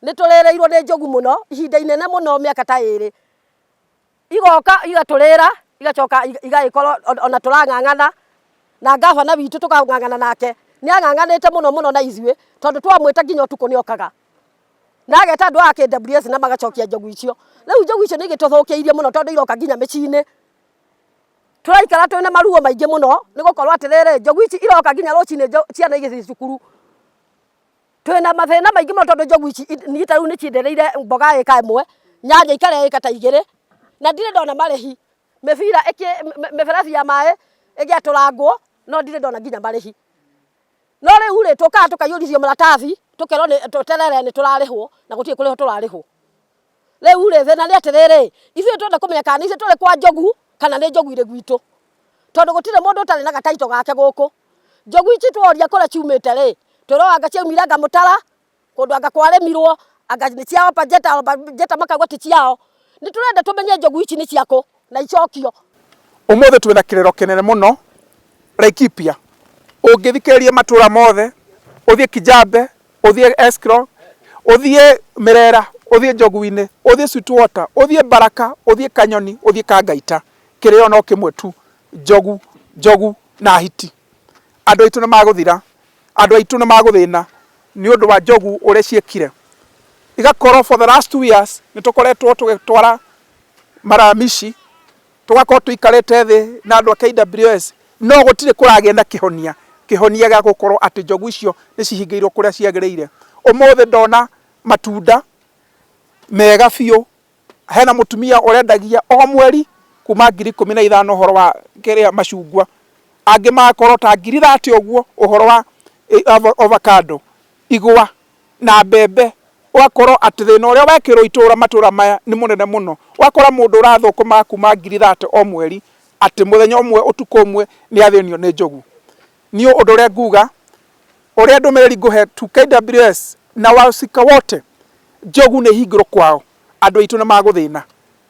Nĩ tũrĩrĩirwo nĩ njogu mũno ihinda inene mũno, mĩaka ta 2. Igoka igatũrĩra, igacoka igagĩkorwo ona tũrang'ang'ana na ngabana witũ, tũkang'ang'ana nake. Nĩ ang'ang'anĩte mũno mũno na ithuĩ, tondũ twamwĩta nginya ũtukũ nĩ okaga na ageta andũ a KWS na magacokia njogu icio. Rĩu njogu icio nĩ igĩtũthũkĩirie mũno, tondũ iroka nginya mĩciĩ-inĩ. Tũraikara twĩna maruo maingĩ mũno, nĩ gũkorwo atĩrĩrĩ, njogu ici iroka nginya rũcinĩ ciana igĩthiĩ cukuru. Twĩna mathĩna maingĩ mũno, tondũ njogu ici niĩ ta rĩu nĩ ciendereire mboga ĩka 1, nyanya ikarĩa ĩka ta 2, na ndirĩ ndona marĩhi. Mĩbira mĩberethi ya maĩ ĩgĩatũrangwo, no ndirĩ ndona nginya marĩhi. No rĩu rĩ, tũkaga tũkaiyũrithio maratathi, tũkerwo nĩ tweterere nĩ tũrarĩhwo, na gũtirĩ kũrĩhwo tũrarĩhwo. Rĩu rĩ, thĩna nĩ atĩrĩrĩ, ithuĩ twenda kũmenya kana nĩ ithuĩ tũrĩ kwa njogu kana nĩ njogu irĩ gwitũ, tondũ gũtirĩ mũndũ ũtarĩ na gataito gake gũkũ. Njogu ici tworia kũrĩa ciumĩte rĩ, twĩrwo anga ciaumire anga mũtara kũndũ, anga kwarĩmirwo, anga nĩ cia Opajeta. Opajeta makauga ti ciao. Nĩ tũrenda tũmenye njogu ici nĩ ciakũ na icokio. Ũmũthĩ twĩna kĩrĩro kĩnene mũno Laikipia. Ũngĩthikĩrĩria matũra mothe, ũthiĩ Kijabe, ũthiĩ Eskiro, ũthiĩ Mĩrera, ũthiĩ Njogu-inĩ, ũthiĩ Sweetwater, ũthiĩ Baraka, ũthiĩ Kanyoni, ũthiĩ Kangaita, kĩrĩro no kĩmwe tu, njogu, njogu na hiti. Andũ aitũ nĩ magũthira, andũ aitũ nĩ magũthĩna nĩ ũndũ wa njogu ũrĩa ciĩkire. Igakorwo for the last 2 years nĩ tũkoretwo tũgĩtwara maramici, tũgakorwo tũikarĩte thĩ na andũ a KWS, no gũtirĩ kũragĩa na kĩhonia gĩa gũkorwo atĩ njogu icio nĩ cihingĩirwo kũrĩa ciagĩrĩire. Ũmũthĩ ndona matunda mega biũ. Hena mũtumia ũrendagia o mweri kuma 15,000 ũhoro wa kĩrĩa macungwa, angĩ magakorwo ta 30,000 ũguo ũhoro wa avocado, igwa na mbembe. Ũgakorwo atĩ thĩna ũrĩa wekĩrwo itũra matũra maya nĩ mũnene mũno. Ũgakora mũndũ ũrathũkũmaga kuma 30,000 o mweri, atĩ mũthenya ũmwe, ũtukũ ũmwe, nĩ athĩnio nĩ njogu. Niĩ ũndũ ũrĩa nguga, ũrĩa ndũmĩrĩri ngũhe to KWS na wahusika wote, njogu nĩ ihingĩrwo kwao. Andũ aitũ nĩ magũthĩna,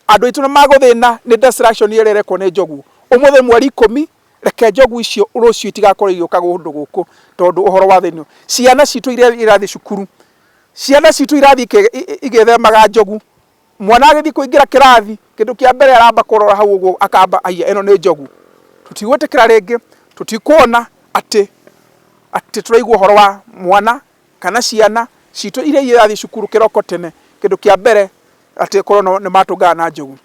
andũ aitũ nĩ magũthĩna nĩ destruction ĩrĩa ĩrekwo nĩ njogu. Ũmũthĩ mweri 10, reke njogu icio rũciũ itigakorwo igĩũka kũndũ gũkũ, tondũ ũhoro wa thĩinĩ, ciana citũ iria irathiĩ cukuru, ciana citũ irathiĩ igĩthemaga njogu. Mwana agĩthiĩ kũingĩra kĩrathi, kĩndũ kĩa mbere aramba kũrora hau ũguo, akamba, "Aya, ĩno nĩ njogu." Tũtigwĩtĩkĩra rĩngĩ, tũtikuona atĩ tũraigua ũhoro wa mwana kana ciana citũ iria irathiĩ cukuru kĩroko tene, kĩndũ kĩa mbere atĩ korwo nĩ matũngana na njogu.